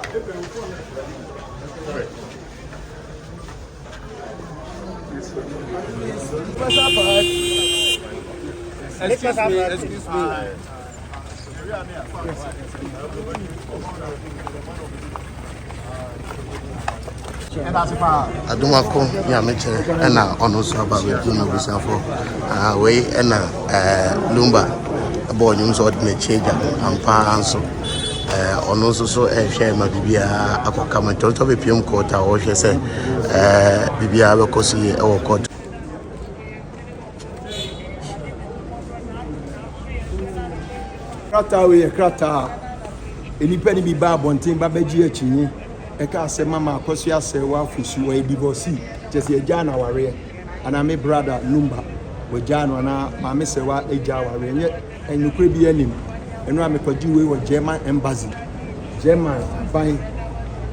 Excuse me, excuse me. Adomako Nyamekyerɛ ɛna ɔno nso aba abɛdu n'abusuafoɔ. Ah, wei ɛna ɛɛ Lumba ɛbɔ nnwom sɛ ɔde n'akyi agya no ampa ara nso. Ɛɛ ɔno nso so ɛrehwɛ ma biribiara akɔ kama nti ɔno nso abɛpiem court a ɔrehwɛ sɛ ɛɛ biribiara bɛkɔ so yie ɛwɔ court. Krataa wei yɛ krataa a nnipa no bi ba abɔnten ba bɛgye akyinnye ɛka sɛ mama Akosua Serwaa Fosu ɔyɛ divorcee kyerɛ sɛ yɛgyaa no awareɛ anaa me brada Lumba wɔgyaa no anaa maame Serwaa agyaa awareɛ nyɛ nokorɛ bi anim ɛno a mekɔgye wei wɔ German embassy German aban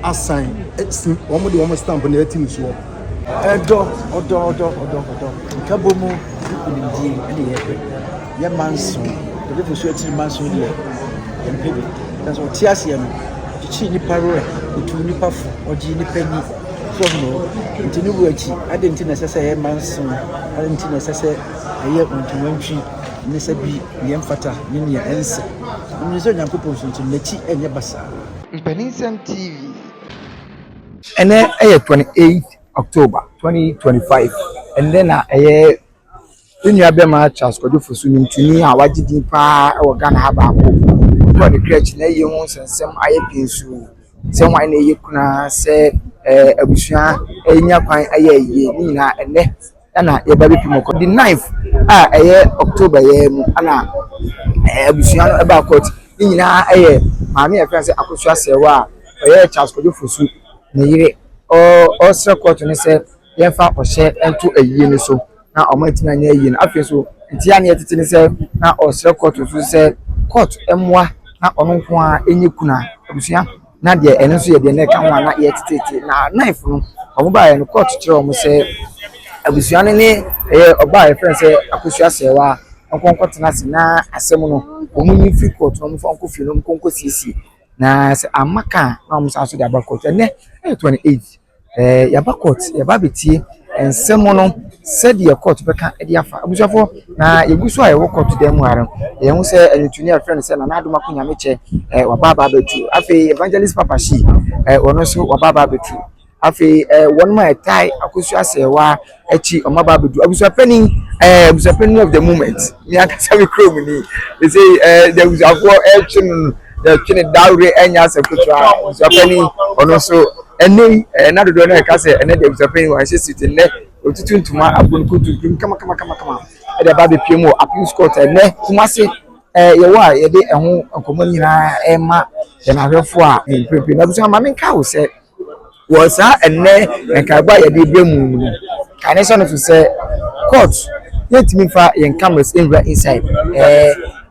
asan si wɔn de wɔn stamp na ɛte nsuo. Ɛdɔ, ɔdɔ, ɔdɔ, ɔdɔ, ɔdɔ, nkabom ne nkunimdie ne yɛpɛ. Yɛ manso, Kwadwo Fosu akyiri manso deɛ, yɛmpɛ bi. Nanso ɔte aseɛ no, ɔkyekyere nnipa werɛ, ɔtuu nnipa fo, ɔgyee nnipa ni. So ɔho no, nti ne wu akyi, adɛn nti na ɛsɛ sɛ ɛyɛ manso? Adɛn nti na ɛsɛ sɛ ɛyɛ wantwiwantwi ne sɛ bi nea ɛmfata ne nea ɛnsɛ? Menim sɛ Onyankopɔn so nti, n'akyi nyɛ basaa. Mpaninsɛm TV. Ɛnɛ yɛ 28 October 2025. Ɛnnɛ na ɛyɛ yɛn nua bɛrima Charles Kwadwo Fosu nnwontoni a wagye din paa wɔ Ghana ha baako. Ɔkɔɔ ne kra akyi na ɛyɛ ho nsɛnsɛm ayɛ pii nso. Sɛ hwan na ɛyɛ kuna sɛ ɛɛ abusua anya kwan ayɛ ayie ne nyinaa ɛnnɛ ɛna yɛba bɛpem kɔ. The ninth a ɛyɛ October yɛ mu ɛna abusua no ɛbaa court. Ne nyinaa ɛyɛ maame a yɛfrɛ no sɛ Akosua Serwaa a ɔyɛ Charles Kwadwo Fosu ne yere. Ɔresrɛ court no sɛ yɛmfa ɔhyɛ nto ayie no so na ɔmo antumi anyɛ ayie no. Afei nso nti a na yɛtete ne sɛ na ɔresrɛ court nso sɛ court mmoa na ɔno nko ara ɛnyɛ kuna abusua na deɛ ɛno nso yɛ deɛ na ɛka ho a na yɛtetete na ninth no ɔmo baeɛ no court kyerɛ wɔn sɛ abusua no ne ɛyɛ ɔbaa a yɛfrɛ no sɛ Akosua Serwaa nkɔ nkɔtena ase na asɛm no wɔn nyi mfiri court na wɔmfa nkɔ fie na wɔn nkɔ nkɔsiesie na sɛ amma ka a na wɔn san so de aba court. Ɛnɛ ɛyɛ 28 yɛaba court, yɛba abɛtie nsɛm no sɛdeɛ court bɛka de afa. Abusuafoɔ, na yɛgu so a yɛwɔ court dan mu ha no, yɛhu sɛ nnwontoni a yɛfrɛ no sɛ Nana Adom Ako Nyamekyɛ waba aba abɛtu. Afei Evangelist Papa Shee ɔno nso waba aba abɛtu. Afei wɔn a ɛtae Akosua Serwaa akyi wɔn aba abɛdu. Abusuapanin abusuapanin of the moment, me ankasa me kurom ni. Ɛsɛ deɛ abusuafoɔ ɛretwe no no, yɛtwe ne dawere ɛnyɛ asɛm ketewa. Abusuapanin ɔno nso ɛnɛ yi na dodoɔ no ɛka sɛ ɛnɛ deɛ abusuapanin wanhyɛ suit nnɛ otutu ntoma abɔ ne kuntunkun kama kama kama kama ɛde aba abɛpie mu wɔ appeals court ɛnɛ Kumasi yɛwɔ a yɛde ɛho nkɔmmɔ nyinaa ɛma yɛn ahwɛfoɔ a mprempren. Na abusua maame nka wo sɛ wɔ saa ɛnɛ nkaebɔ a yɛde brɛ mu no, kane hyɛ no so sɛ court yɛntumi mfa yɛn cameras nwura inside.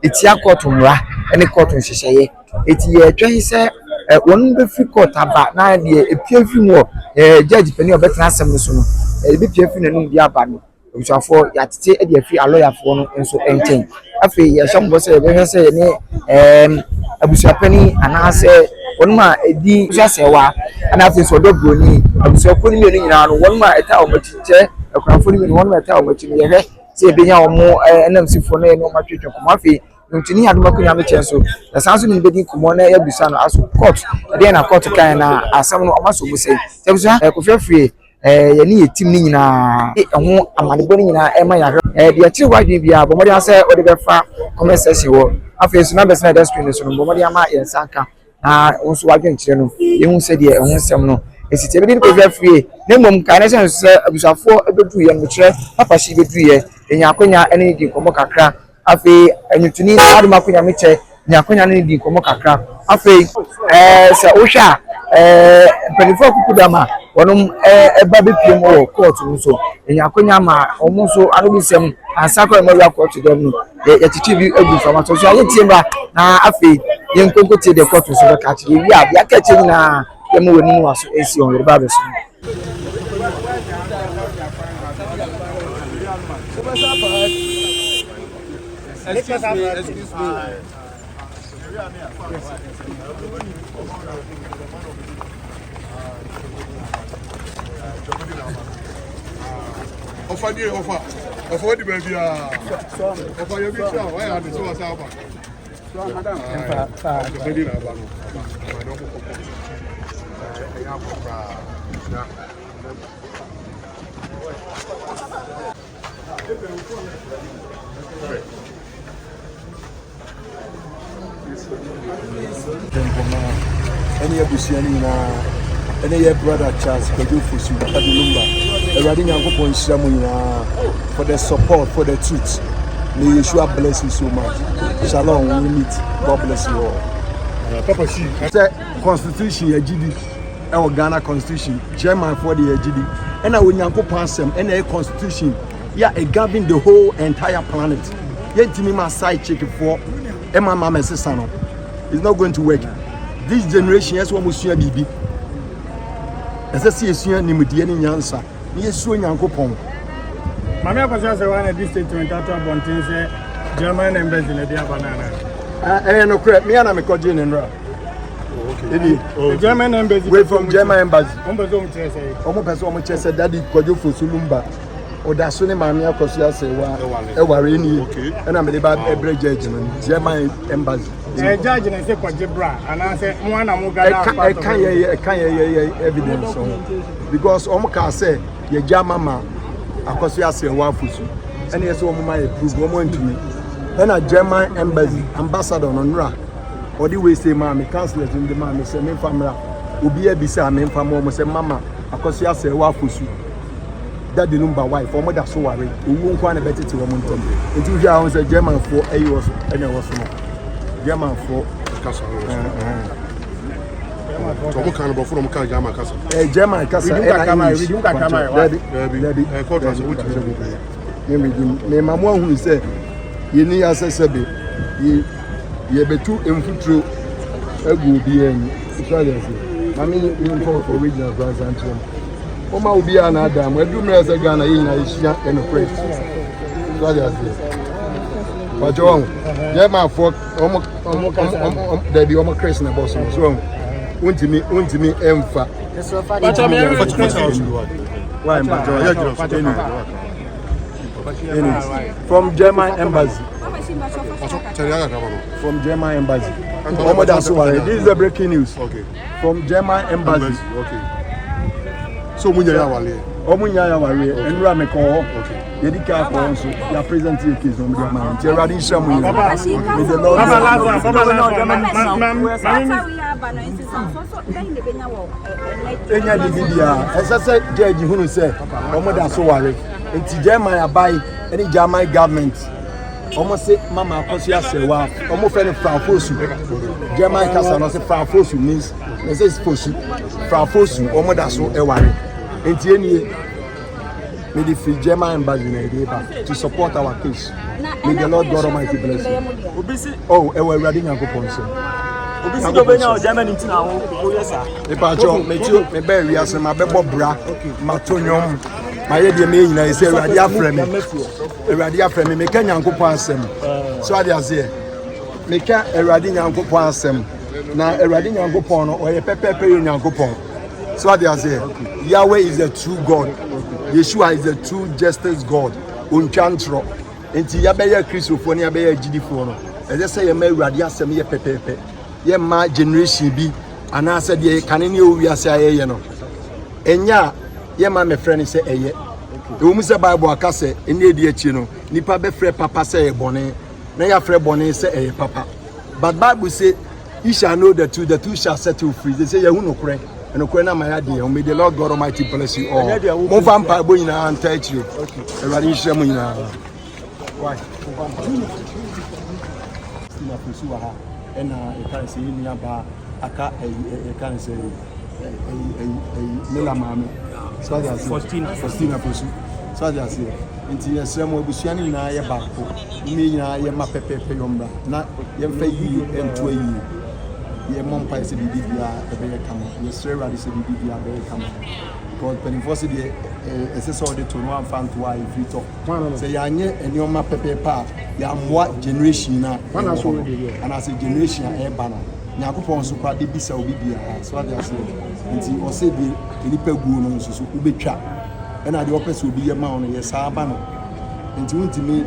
Etia court mmara ne court nhyehyɛeɛ. Eti yɛretwɛn sɛ wɔn bɛfiri court aba na deɛ epie firi mu wɔ judge panin a ɔbɛtena asɛm no so no, ebepie firi n'anum de aba no. Abusuafoɔ yɛatete de afiri alɔyafoɔ no nso nkyɛn. Afei yɛhyɛ mo bɔ sɛ yɛbɛhwɛ sɛ yɛne abusuapanin anaasɛ wɔn a ɛdi Akosua Serwaa ɛna afei nso ɔdɔ buroni abusuakuo no mmienu nyinaa no wɔn a ɛtaa wɔn akyi kyerɛ akunafoɔ no mmienu wɔn a ɛtaa wɔn akyi no yɛhwɛ sɛ yɛbɛnya wɔn ɛnamsifoɔ no yɛne wɔn atwetwe nkɔmmɔ. Afei nnwontoni Adom Ako Nyamekyɛ nso yɛsan so ne no bɛdi nkɔmmɔ na yɛabisa no aso court ɛdeɛn na court kan na asɛm no ɔma so mu sɛ sɛ abusua Kofi Afriyie yɛne yɛ team no nyinaa ɛho amanebɔ no nyinaa ɛma yɛahwɛ. Deɛ ɛkyerɛ w'adwene biara bɔ mmɔden sɛ wode bɛfa comment section hɔ. Afei nso numbers no a ɛda screen no so no bɔ mmɔden ama yɛn nsa nka na wo nso w'adwenkyerɛ no yɛhu sɛdeɛ ɛho nsɛm no ɛsi teɛ. Bɛdi no Kofi Afriyie na mmom kae ne sɛ nso sɛ abusuafoɔ bɛduruiɛ no mekyerɛ Papa Shee bɛduruiɛ yɛnya akwanya ne no di nkɔmmɔ kakra. Afei nnwontoni Adom Ako Nyamekyɛ nya akwanya ne no di nkɔmmɔ kakra. Afei sɛ wohwɛ a mpanimfoɔ akukudam a wɔn ɛba bɛpie mu wɔ kɔɔto no nso nya akwanya ma wɔn nso ano bi nsɛm ansa koraa ma wura kɔɔto dɛm no yɛkyekye bi agu mframa so so a yɛntie mmra na afei yɛnkonko tie deɛ kɔɔto nso bɛka akyerɛ yɛwie a deɛ aka akyire nyinaa yɛma wɔn anim wɔ so ɛsi wɔn yɛde ba abɛso. Excuse me, excuse me. Ɔfa nie ɔfa. Ɔfa wadi baabi a. Ɔfa yɛ bi kyerɛ a wayɛ ade sɛ wasa aba. Ɔfa di na aba no. Ɔfa ɔfa na ɔkɔ kɔkɔ. Ɛyɛ akɔ koraa. Na. Mpoma ɛne abusua no nyinaa ɛne yɛ brother Charles Kwadwo Fosu Papa de Lumba Awurade Nyankopɔn nhyira mo nyinaa for the support for the truth may Yeshua bless you so much shalom we meet God bless you all. Papa si. Sɛ constitution yɛ gyidi ɛwɔ Ghana constitution German foɔ de yɛ gyidi ɛna Onyankopɔn asɛm ɛna ɛyɛ constitution yɛ a govern the whole entire planet yɛntumi ma side chick foɔ ɛma ma mɛsesa no it's not going to work this generation ɛsɛ wɔn sua biribi ɛsɛ sɛ yɛsua nimdeɛ ne nyansa na yɛsuro Nyankopɔn. Maame Akosua sɛ wɔn na di statement ato abɔnten sɛ German embassy na ɛde aba no anaa? Ɛyɛ nokorɛ, me ana mekɔgye ne nnora. Ebi. The German embassy. Wei from German embassy. Wɔn pɛ sɛ wɔn kyerɛ sɛ. Wɔn pɛ sɛ wɔn kyerɛ sɛ Daddy Kwadwo Fosu Lumba ɔda so ne maame Akosua Serwaa ɛware nie ɛna mede ba ɛbrɛ judge no German embassy. Ɛɛ judge na ɛsɛ kɔgye bra anaasɛ mo ana mo gada ɛka ɛka yɛ ɛka yɛ yɛ yɛ evidence ho because wɔn kaa sɛ yɛgya ama ma Akosua Serwaa Fosu ɛna yɛ sɛ wɔn ma yɛ prove wɔn antumi ɛna German embassy ambassador no nora. Ɔde wei sei maa me, councillors no de maa me sɛ memfa mmra. Obiara bisaa me mfa ma wɔn sɛ mama Akosua Serwaa Afosu, daddy no ba wife, wɔn da so ware. Owuo nko ara na ɛbɛtete wɔn ntam. Nti wohwɛ a wohu sɛ Germanfoɔ ayi wɔ so ɛna ɛwɔ so no. Germanfoɔ. Kasa wɔ so. Wɔn kan no bɔfo na wɔn kan German kasa. Ɛɛ German kasa ɛna English. Dabi dabi. Ɛɛ kɔɔtu asɛ wotumi. Mɛmɛdi mɛma mo ahunu sɛ yɛni asɛ sɛbe yɛ. Yɛbɛtu mfuturo agu obiara ani. So ade ase. Maame yi mfa original koraa nsa nkyerɛ mu. Wɔma obiara na adan mu. Aduru mmerɛ sɛ Ghana yɛ nyinaa yɛsua ɛnokorɛ. So ade ase. Pàtó wɔn. Germanfoɔ wɔn wɔn wɔn dabi wɔn Chris na ɛbɔ so no. So wɔn. Wontumi wontumi ɛnfa. Pàtó mi ɛrɛ Chris. Why mpàtó ɛni. From German embassy. From German embassy. Ọmọ da so ware. This is the breaking news. Okay. From German embassy. Okay. So ọmọ nyɛ awale. Ọmọ nyɛ awale. Nnura mi kɔ hɔ. Yɛdi ka akɔ hɔ nso. Yɛ present yɛ case ọmọ di ama yɛn. Nti Awurade nhyira mo nyinaa. May the Lord Baba last one. Baba last one. Ma ma ma. Enya di bi bia. Ɛsɛ sɛ judge hunu sɛ ọmọ da so ware. Nti German aban ɛne German government wɔn se mama akɔso asɛwa wɔn fɛ no frafosu German kasa no se frafosu means na sɛ fosu frafosu wɔn da so ɛware nti enie mede firi German embassy na ɛde ba to support our case may the Lord God Almighty bless you oh ɛwɔ awurade Nyankopɔn nsam. Obi si dɔ bɛnya wɔ Germany nti na woyɛ saa. Mepatwɔ meti mebɛɛ wiase mabɛbɔ bra mato nnwom. mayɛ deɛ meyɛ nyinaa sɛ awurade afrɛ me awurade afrɛ me meka nyankopɔn asɛm so ade aseɛ meka awurade nyankopɔn asɛm na awurade nyankopɔn no ɔyɛ pɛpɛpɛ yɛ nyankopɔn so ade aseɛ yahweh is the true god yeshua is the true justice god ontwa ntorɔ nti yɛbɛyɛ kristofoɔ ne yɛbɛyɛ agyidifoɔ no ɛsɛ sɛ yɛma awurade asɛm yɛ pɛpɛpɛ yɛma generation bi anaasɛ deɛ kane ne ɛwɔ wiase a yɛyɛ no ɛnyɛ a yɛma mɛfrɛ no sɛ ɛyɛ. Ɛwɔ mu sɛ Bible aka sɛ nna edi akyire no nipa bɛfrɛ papa sɛ ɛyɛ bɔne na yɛafrɛ bɔne sɛ ɛyɛ papa. But Bible say you shall know the truth, the truth shall set you free. They say yɛhu nokorɛ, nokorɛ no ama yɛade yɛn ho. May the Lord God Almighty bless you all. Momfa mpaebɔ nyinaa nta akyire. Awurade nhyira mo nyinaa. Why? Stina Fosu wɔ ha ɛna yɛka sɛ yɛn nua baa aka yɛka sɛ ɛyi ɛyi ɛyi mela maame so adi aseɛ Faustina Faustina Fosu so adi aseɛ nti yɛsrɛ mo abusua no nyinaa yɛ baako mo nyinaa yɛ ma pɛpɛɛpɛ yɔmmra na yɛmfa yie nto ayie yɛmmɔ mpae sɛ biribi biara ɛbɛyɛ kama yɛsrɛ awurade sɛ biribi biara bɛyɛ kama because mpanimfoɔ sɛ deɛ ɛsɛ sɛ ɔde to no amfa nto a ɛfiri tɔ sɛ yɛanyɛ nneɛma pɛpɛɛpɛ a yɛammoa generation no a ɛwɔ hɔ no anaasɛ generation a ɛreba no Nyankopɔn nso koraa de bisa obi biara so ade aseɛ nti ɔsɛ deɛ nipa guo no nso so wobɛtwa. Ɛna deɛ ɔpɛ sɛ obi yɛ ma wo no yɛ saa ba no. Nti wontumi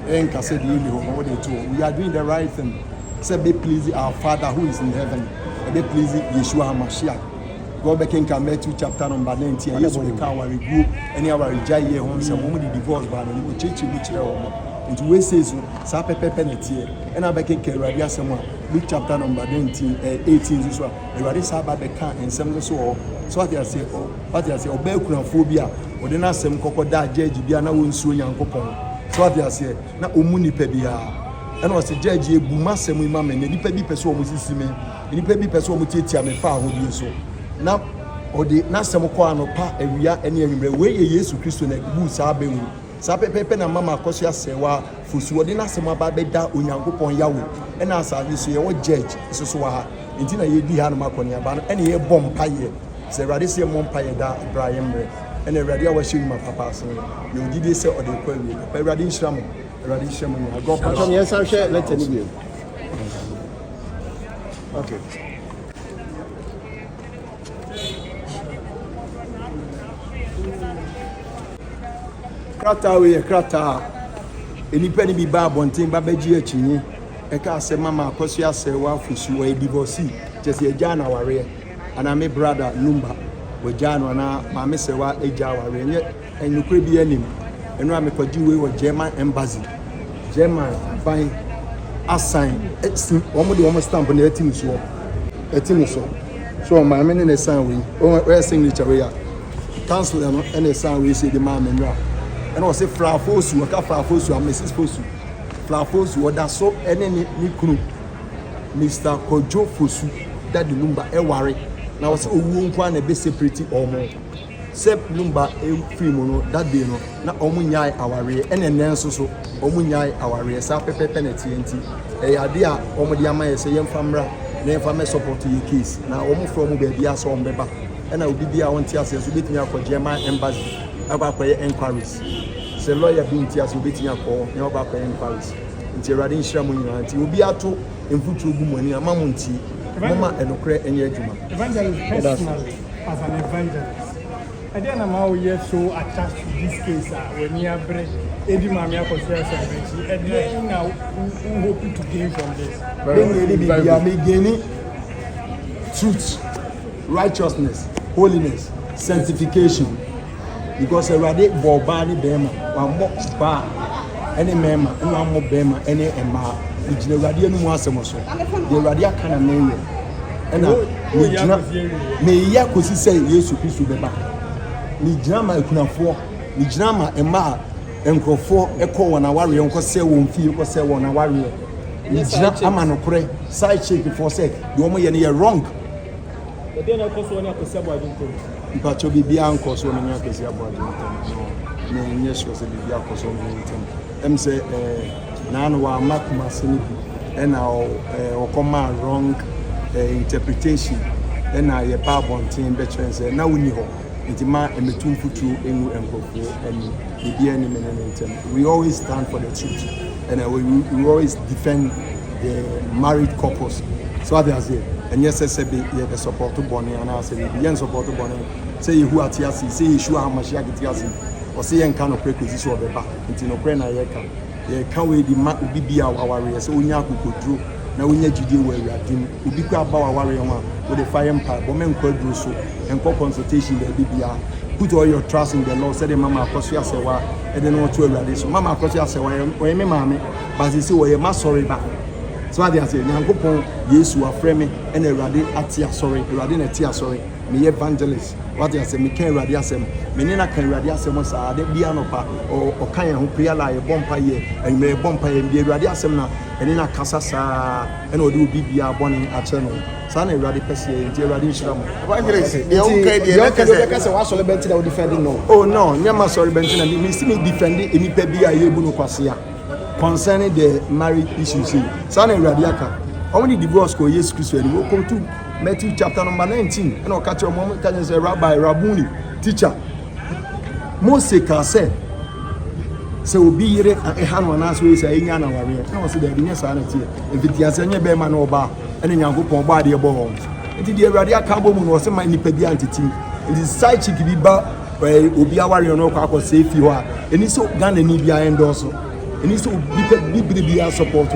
nka sɛ deɛ ɛnni hɔ no wode to hɔ. We are doing the right thing sɛ ɛbɛ please our father who is in heaven, ɛbɛ please Yeshua HaMashiach. God bɛkenkan Matthew chapter number 19 a Yesu bɛka awareguo ne awaregyaeɛ ho nsɛm. Wɔn de divorce baa n'anim, ɔkyerɛkyerɛ mu kyerɛɛ wɔn. Nti wei sei so saa pɛpɛpɛ na ɛteɛ. Ɛna bɛkenkan Awurade asɛm a Luke chapter number 19, eh, 18 nso so a Awurade saa ba bɛka nsɛm no so wɔ hɔ. So ate aseɛ, wate aseɛ, ɔbaa kunafoɔ bi a ɔde n'asɛm kɔkɔ daa gyɛɛgye bi a na wɔnsuro Nyankopɔn. So ate aseɛ, na ɔmmu nipa biara. Ɛna ɔse gyɛɛgye ebu m'asɛm yi ma me na nipa bi pɛ sɛ wɔn sisi me, nipa bi pɛ sɛ wɔn tiatia me fa ahodie so. Na ɔde n'asɛm kɔ anɔpa, awia ne anwummerɛ. Wei yɛ Yesu Kristo na ɛbuu saa bɛ wei. Saa pɛpɛɛpɛ na mama akɔ so asɛe wa fosu. Ɔde n'asɛm aba abɛda Onyankopɔn Yahweh ɛna asase so. Yɛwɔ judge nso so wɔ ha. Nti na yɛdi hanom akɔneaba no ɛna yɛbɔ mpaeɛ. Sɛ Awurade sɛ yɛmmɔ mpaeɛ daa ɛberɛ a yɛmmerɛ. Ɛna Awurade a wahyɛ nnwuma papa ase no, yɛwɔ gyidie sɛ ɔde rekɔ awie. Papa Awurade nhyira mo. Awurade nhyira mo nyinaa. God bless you. Yɛnsan hwɛ letter no bio. Okay. Krataa wei yɛ krataa a nnipa no bi ba abɔnten ba bɛgye akyinnye ɛkaa sɛ mama Akosua Serwaa Fosu ɔyɛ divorcee kyerɛ sɛ yɛgyaa no awareɛ anaa me brada Lumba wɔgyaa no anaa maame Serwaa agya awareɛ nyɛ nokorɛ biara nim ɛno a mekɔgye wei wɔ German embassy German aban asan si wɔn de wɔn stamp na ɛte mu soɔ ɛte mu so so maame ne ne san wei wɔyɛ signature wei a Councillor no ɛna ɛsan wei sei de maa me nnora. Ɛna ɔse Fra Fosu, ɔka Fra Fosu a Mrs Fosu. Fra Fosu ɔda so ɛne ne ne kunu Mr. Kojo Fosu Daddy Lumba ɛware. Na ɔse owuo nko ara na ɛbɛ separate ɔmo. Sɛ Lumba firi mu no that day no na ɔmo nyae awareɛ ɛna ɛnɛ nso so ɔmo nyae awareɛ saa pɛpɛpɛ na ɛteɛ nti ɛyɛ adeɛ a ɔmo de ama yɛ sɛ yɛmfa mmra na yɛmfa mɛ support yɛ case na ɔmo frɛ ɔmo baabi a sɛ ɔmo bɛba. Ɛna obi bi a ɔnte aseɛ nso bɛtumi akɔ German embassy akɔ akɔyɛ enquiries. Sɛ lawyer bi nte aseɛ obɛtumi akɔ hɔ na wakɔ akɔyɛ enquiries. Nti Awurade nhyira mo nyinaa. Nti obi ato mfuturo gu mo ani a, mma mo ntie. Momma ɛnokorɛ nyɛ adwuma. Evangelist, personally, as an evangelist, ɛdeɛn na ma woyɛ so attached to this case a w'ani abere ɛdi Maame Akosua asɛm no akyi? Ɛdeɛn na wo hope to gain from this? Me gaini biribiara, me gaini truth. Righteousness, holiness, sanctification. Because Awurade bɔ ɔbaa ne bɛrima, wammɔ ɔbaa ne mmarima, ɛna wammɔ bɛrima ne mmaa. Megyina Awurade anum asɛm so. Deɛ Awurade aka na meyɛ. Ɛna megyina, meyɛ kɔsi sɛ Yesu Kristo bɛba. Megyina ma akunafoɔ, megyina ma mmaa a nkurɔfoɔ kɔ wɔn awareɛ, nkɔsɛ wɔn fie, kɔsɛ wɔn awareɛ. Megyina ama nokorɛ, side chick foɔ sɛ deɛ wɔyɛ no yɛ wrong. Ɛdeɛn na ɛkɔ so wɔ ne Akwasi Aboagye ntam? Mpakyɛw biribiara nkɔ so wɔ me ne Akwasi Aboagye ntam. No, menyɛ sure sɛ biribi akɔ so wɔ me ne ntam. Ɛm sɛ ɛɛ naano wamma Kumasi no bi ɛna ɛɛ ɔkɔmaa wrong ɛɛ interpretation ɛna yɛba abɔnten bɛkyerɛ sɛ na wonni hɔ nti ma ɛmɛtu mfuturo ngu nkurɔfoɔ ani. Biribiara nni me ne ne ntam. We always stand for the truth ɛna we, we always defend the married couples so ate aseɛ ɛnyɛ sɛ sɛ bi yɛbɛ support bɔne anaasɛ biribi yɛn support bɔne sɛ yehu ate ase sɛ yeshua hamashiach te ase ɔsɛ yɛnka nokorɛ kɔsi sɛ ɔbɛba nti nokorɛ na yɛka yɛka wei de ma obi bi a wawareɛ sɛ onya akokoduro na wonya gyidie wɔ awurade mu obi kɔ aba wawareɛ ho a wode fa yɛ mpaebɔ mɛnkɔ aduro so nkɔ consultation baabi biara put all your trust in the Lord sɛdeɛ mama akɔso asɛwa ɛde no to awurade so mama akɔso asɛwa ɔyɛ me maame But sese wɔyɛ m'asɔre ba. So ate aseɛ? Nyankopɔn Yesu wafrɛ me ɛna Awurade ate asɔre. Awurade na ɛte asɔre. Meyɛ evangelist. Wate aseɛ? Meka Awurade asɛm. Me ne no aka Awurade asɛm saa. Da bi anɔpa ɔka yɛn ho prayer line yɛbɔ mpa yɛ. Anwummerɛ yɛbɔ mpa yɛ. Mede Awurade asɛm na ɛne no akasa saa ɛna ɔde obi biara bɔne akyɛ no. Saa na Awurade pɛ sɛ yɛyɛ. Nti Awurade nhyira mo. Evangelist, deɛ woka deɛ na kɛsɛ. Sɛ w'asɔre bɛnti na wo defend no. Oh no, nyɛ m'asɔre bɛnti na me si me defend nnipa bi a yɛbu no kwasea. Concerning the marriage issue sei, saa na Awurade aka. Wɔn de divorce kɔɔ Yesu Kristo anim. Wɔkɔtu Matthew chapter number 19 ɛna ɔka kyerɛ wɔn, wɔn ka kyerɛ sɛ Rabbi, Rabuni, teacher. Mose kaa sɛ sɛ obi yere ɛha no anaasɛ oyi sɛ ɛnya na awareɛ ɛna ɔsɛ daabi nyɛ saa na ɛteɛ mfitiaseɛ nyɛ bɛrima ne ɔbaa ɛna Nyankopɔn bɔ adeɛ bɔ wɔn nti deɛ Awurade aka abɔ mu no ɔsɛ ma nnipa bi antetem nti side chick bi ba. ɛɛ obi awareɛ no ɔkɔ akɔsɛe fie hɔ a ɛni sɛ Ghana ni biara endorse ɛni sɛ obi pɛ bibire biara support.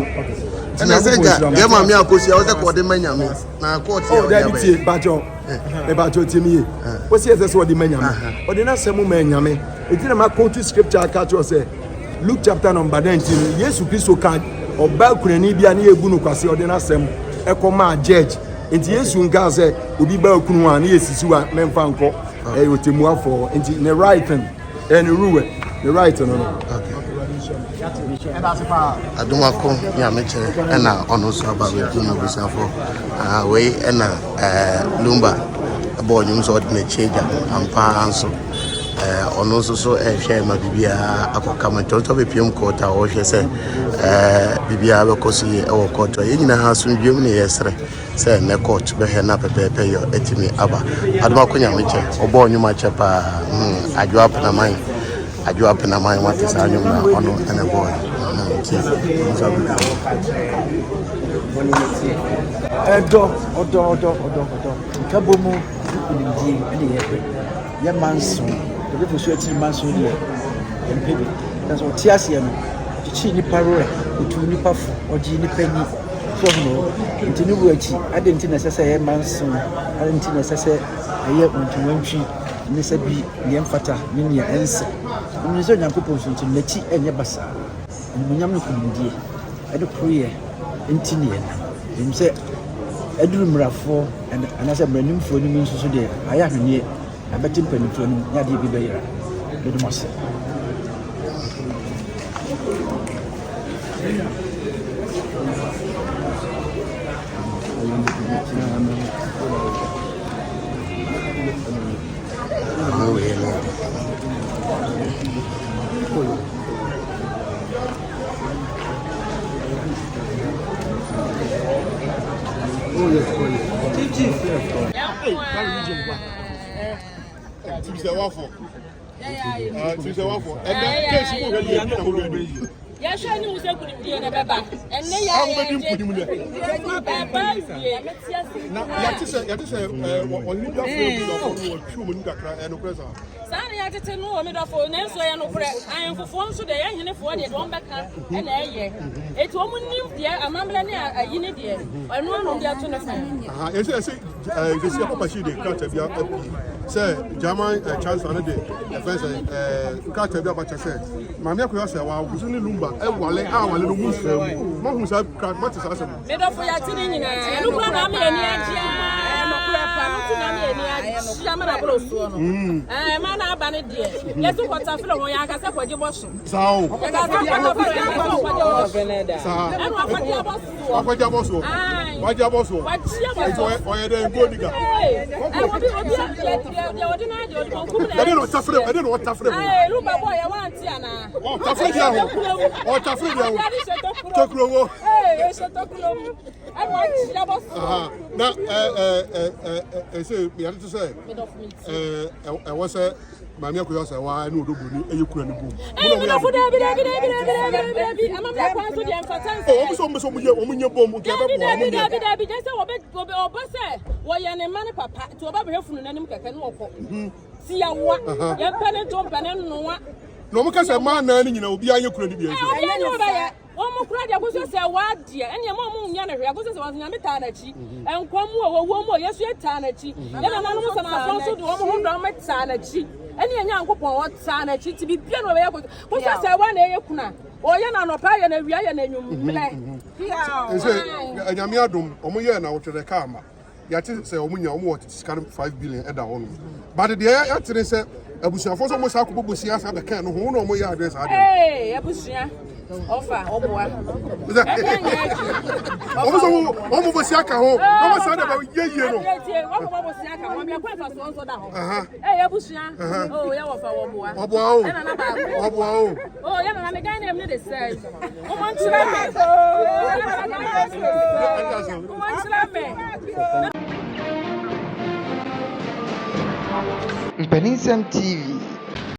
Ɛna sɛ nka yɛ maame akosua wɔ sɛ kɔɔde ma nyame na kɔɔte yɛ Oh, ɔde dabi abɛyɛ. tie bakyɛ mebakyɛ tie mi yie. Wosi ɛsɛ sɛ ɔde ma nyame. Ɔde n'asɛm ma nyame. Eti na ma quote scripture aka kyerɛ sɛ Luke chapter number 19 Yesu Kristo ka ɔbaa kunani bi a ne yɛbu no kwase ɔde n'asɛm ɛkɔ maa judge. Nti Yesu nkaa sɛ obi baa kunu a ne yɛsisi wa mɛmfa nkɔ ɛyɛ ɔtɛmmuafoɔ. Nti ne right no ɛyɛ ne ruwɛ ne right no no. Adomako Nyamekyerɛ ɛna ɔno nso aba abɛduru no abusuafoɔ. Ah, wei ɛna eh, Lumba ɛbɔ ɔnwom sɛ ɔde n'akyi agya no ampa ara nso. Eh, ɔno nso so ɛrehwɛ ma biribiara akɔ kama nti ɔno nso abɛpiem kɔɔto a ɔrehwɛ sɛ eh, biribiara bɛkɔ so yie ɛwɔ kɔɔto a yɛn nyinaa asomdwoeɛ mu ne yɛsrɛ sɛ ɛnnɛ kɔɔto bɛhwɛ na pɛpɛɛpɛ yɔ atumi aba. Adomako Nyamekyɛ ɔbɔɔ nnwom akyɛ paa hmm, Adwo Apenaman Adwo Apenaman wate saa nnwom na ɔno ɛna ɛbɔɔ no nti ɔno nso abɛpiem. Ɛdɔ, ɔdɔ, ɔdɔ, ɔdɔ, ɔdɔ. Nkabɔ mu nkunimdie ɛna yɛpɛ. Yɛ manso, yɛbɛfo so akyiri manso deɛ yɛmpɛ bi. Nanso ɔte aseɛ no, ɔkyekyere nipa werɛ, ɔtuu nipa fo, ɔgyee nipa ni. So ɔho no, nti ne wu akyi, adɛn nti na ɛsɛ sɛ ɛyɛ manso? Adɛn nti na ɛsɛ sɛ ɛyɛ wantwiwantwi ne sɛ bi nea ɛmfata ne nea ɛnsɛ? Menim sɛ Onyankopɔn nso nti n'akyi ɛnyɛ basaa. Animuonyam ne nkonimdie ɛne koroyɛ nti ne yɛnam. Menim sɛ aduru mmarafoɔ anaasɛ mmaranimfoɔ anim nso so deɛ ayɛ ahweneɛ abɛte mpanimfoɔ anim ne adeɛ bi bɛyera. Mede mo ase. Yɛhwɛ anim sɛ nkunimdie no bɛba. Ɛnne yɛ a yɛgye ɛba awie. Na yɛte sɛ yɛte sɛ ɔne bi afɔ abusuafo no wɔtwi wɔn anim kakra ɛyɛ nokorɛ saa. Saa na yɛatete no wɔ me dɔfo, nanso ɛyɛ nokorɛ. Ahemfofoɔ nso deɛ, yɛn henefoɔ deɛ, deɛ wɔbɛka na ɛyɛ. Enti wɔn nim deɛ amammerɛ ne ayi ne deɛ, ɛno ano de ato ne fan. Aha, yɛsɛ yɛsɛ ɛɛ yɛsɛ papa si de krataa bi apue sɛ German ɛɛ chancellor no de ɛfɛn sɛ ɛɛ krataa bi abakyɛ sɛ maame akɔyɛ sɛ wa wusu ne lumba ɛwale a wale no mu nsɛm mu mahu saa kra mate saa asɛm. Me dɔfo yɛate ne nyinaa ɛno kura na ama yɛn ani agye nokorɛ pa no ti na ama yɛn ani agye ama na aboro soɔ no ɛɛ ma na aba no deɛ yɛsi kɔtafere ho yɛn akasɛ kɔgye bɔ so. Saa o. Yɛka sɛ kɔtafere yɛn akasɛ kɔgye bɔ so. Saa. Ɛna wakɔgye abɔ soɔ. Wakɔgye abɔ soɔ. Wagye abɔ soɔ. Wagye abɔ soɔ. Nti ɔyɛ dɛ nko diga. Ɛɛ obi obi deɛ ɔde n'adeɛ ɔde bankum na ɛde na ɔtafere ɛde na ɔtafere ho. Ɛɛ lumba bɔ yɛ wante anaa. Ɔtafere deɛ ho. Ɔtafere deɛ ho. Tokuro wo. Ee ehyɛ tokuro mu. Ɛna wagye abɔ soɔ. Na ɛɛ ɛɛ ɛɛ ɛsɛ yɛde te sɛ ɛɛ ɛwɔ sɛ. Maame Akosua sɛ waa ɛne Odo Broni ɛyɛ kura ne bom. Ɛyi mi dɔfo dɛbi dɛbi dɛbi dɛbi dɛbi dɛbi amammerɛ kwan so deɛ mfata nsɛ. Wɔn sɛ wɔn sɛ wɔn yɛ wɔn nyɛ bom nka ɛbɛ boa wɔn nyɛ. Dɛbi dɛbi dɛbi gye sɛ wɔbɛ wɔbɛ ɔbɛ sɛ wɔyɛ ne mma ne papa nti ɔbɛ bɛhwɛ funu n'anim kɛkɛ ne ɔkɔ. Tiawa yɛn pɛ ne nto mpɛ ne nnoa. Na wɔn kasa mmaa nan ne nyinaa obiara nyɛ kura ne bi nso. Obiara nyɛ ɔbɛyɛ. Wɔn kura deɛ akosi sɛ wadeɛ ɛne ɛma wɔn nyɛ no hwee akosi sɛ wɔn nyame taa n'akyi nkwa mu o wɔwuo mu o yesu yɛ taa n'akyi yɛn nananom nsɛmafo nso de wɔn ho dɔm taa n'akyi ɛne yɛn nyankopɔn ɔtaa n'akyi ti bibia na ɔbɛyɛ akosi kosi sɛ wa na ɛyɛ kuna ɔyɛ na anɔpa yɛ na awia yɛ na anwummerɛ. Ɛsɛ anyame adom wɔn yɛ na wɔtwɛrɛ kaa ma. Yɛate sɛ wɔn nya wɔn wɔ sika no 5 billion ɛda hɔ nom. But deɛ yɛate ne sɛ abusuafoɔ sɛ wɔn saa akɔbɔ bosia saa bɛka no ho wɔn na wɔn yɛ adwene saa deɛ. Ee abusua ɔfa ɔboa. Ɛdeɛ nyɛ adwene. Wɔn sɛ wɔn wɔn bosia ka ho na wɔn saa de bɛ yɛ yie no. Ɛdeɛ tie wɔn bɔ bosia ka ho ɛbɛn kwan fa soɔ nso da hɔ. Ee abusua oo yɛ wɔfa wɔboa. Ɔboa o. Ɛna na baako. Ɔboa o. Oo yɛ nana me Ghana mu ne de sɛ. Wɔn nkyerɛ me. Wɔn nkyerɛ me. Mpaninsɛm TV.